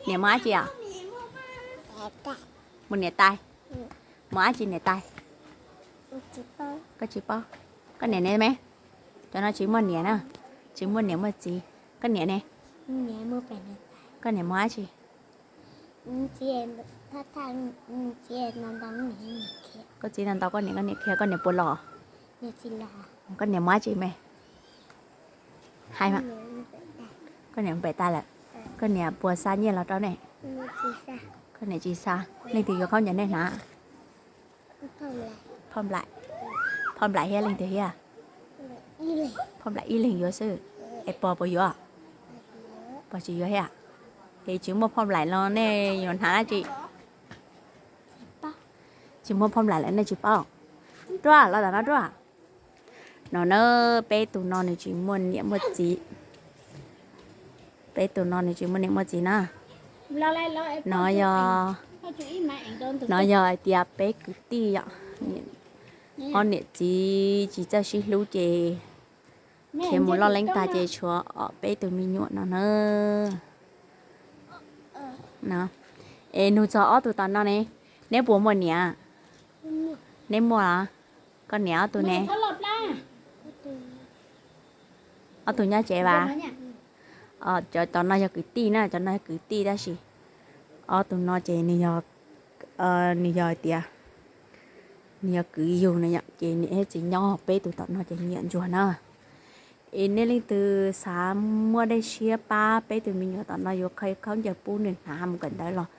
Niam mus dab tsi os? Mus niam tais. Mus dab tsi niam tais? Koj tsis paub. Koj niam ne me? Cov no tsis muaj niam na, tsis muaj niam muaj txiv. Koj niam ne? Koj niam mus dab tsi? Koj txiv ntaus ntaus koj niam, koj niam khiav, koj niam puas los? Koj niam mus dab tsi me? Hais mas. Koj niam pem tas lawm. Koj niam puas xa nyiaj los rau nej? Koj niam tsis xa. Leej twg yuav khaub ncaws nej hnav? Phoj Nplaim. Phoj Nplaim thiab leej twg thiab? Phoj Nplaim ib leeg yuav xwb. Es Pog puas yuav? Pog tsis yuav thiab. Es tsis muaj Phoj Nplaim los nej yuav hnav dab tsi? Tsis muaj Phoj Nplaim lawm nej tsis paub. Ruaj, los tom no Ruaj. No na, peb tus no nws tsis muaj niam muaj txiv. Peb tus no nws tsis muaj niam muaj txiv na. No yog, no yog hais tias peb kwv tij yom, ob niam txiv tsis txawj sib hlub ces khiav mus loj leeb tag ces tshuav peb tus me nyuam no na. Es nug txog ob tug tom no ne, neb puas muaj niam? Neb muaj los? Koj niam ob tug ne? Ob tug nyob tsev vas. Cov no yog kwv tij na, cov no yog kwv tij tab sis ob tug no ces nws yog, nws yog tias nws yog kwv yug na yom, ces niam thiab txiv nyob, peb tus tom no ces nyiam ntsuag na. Es nej leej twg xav muaj dej siab pab peb tus me nyuam tom no yuav khaub ncaws pub nws hnav mus kawm ntawv los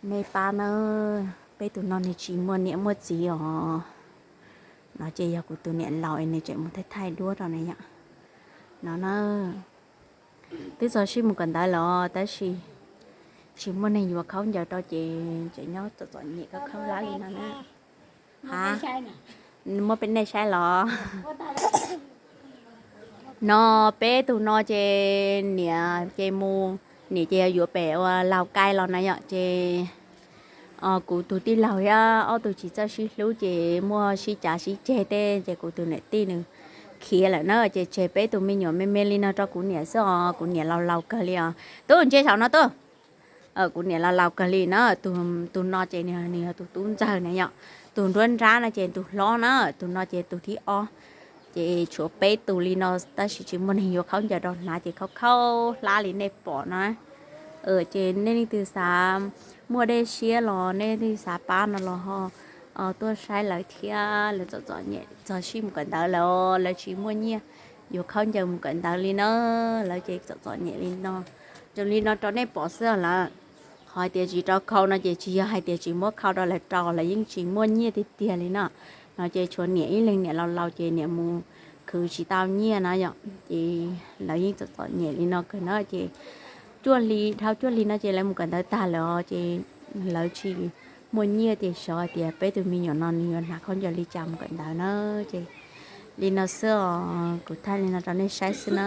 nej pab na. Peb tus no nws tsis muaj niam muaj txiv os. No ces yog kuv tus niam laus es nws tseem mus thaij thaij duab rau nws yom. No na, twb txog sij mus kawm ntawv los tab sis tsis muaj neeg yuav khaub ncaws rau ces tseem nyob txom txom nyem khaub khaub hlab li no na. Ha, muab peb nej saib los? No peb tus no ces niam ces mus, niam ces yuav pem ua Laus Kai los na yom, ces kuv tus tij laug thiab ob tug tsis txawj sib hlub ces muaj sib cav sib ceg tej ces kuv tus niam tij nws khiav lawm na, ces tseg peb tus me nyuam me me li no rau kuv niam xwb os, kuv niam laus laus kawg li os. Tub, ntsia saum no tub. Kuv niam laus laus kawg li na, tus no ces nws yog tus tub ntxawg na yom, tus nruab nrab no ces tus hlob na, tus no ces tus thib ob. Ces tshuav peb tus li no tab sis tsis muaj neeg yuav khaub ncaws rau hnav ces khaub khaub hlab li nej pom na. Ces nej leej twg xav muaj dej siab los nej leej twg xav pab no los ho tuaj saib lawv thiab, lawv txom txom nyem txog sij mus kawm ntawv lawm, lawv tsis muaj nyiaj yuav khaub ncaws mus kawm ntawv li na, lawv ces txom txom nyem li no. Zoo li no rau nej pom xwb lawm. Qhov hais tias tsis rau khau no ces tsis yog hais tias tsis muab khau rau lawv rau, lawv yeej tsis muaj nyiaj tiag tiag li no. No ces tshuav niam ib leeg, niam laus laus ces niam mus khwv tsis tau nyiaj na yom, ces lawv yeej txom txom nyem li no kawg na. Ces cuaj hli, dhau cuaj hli no ces lawv mus kawm ntawv tag lawm os, ces lawv tsis muaj nyiaj tias xyov hais tias peb tus me nyuam no nws yuav hnav khaub ncaws li cas mus kawm ntawv na. Ces li no xwb os, kuv thaij li no rau nej saib xwb na.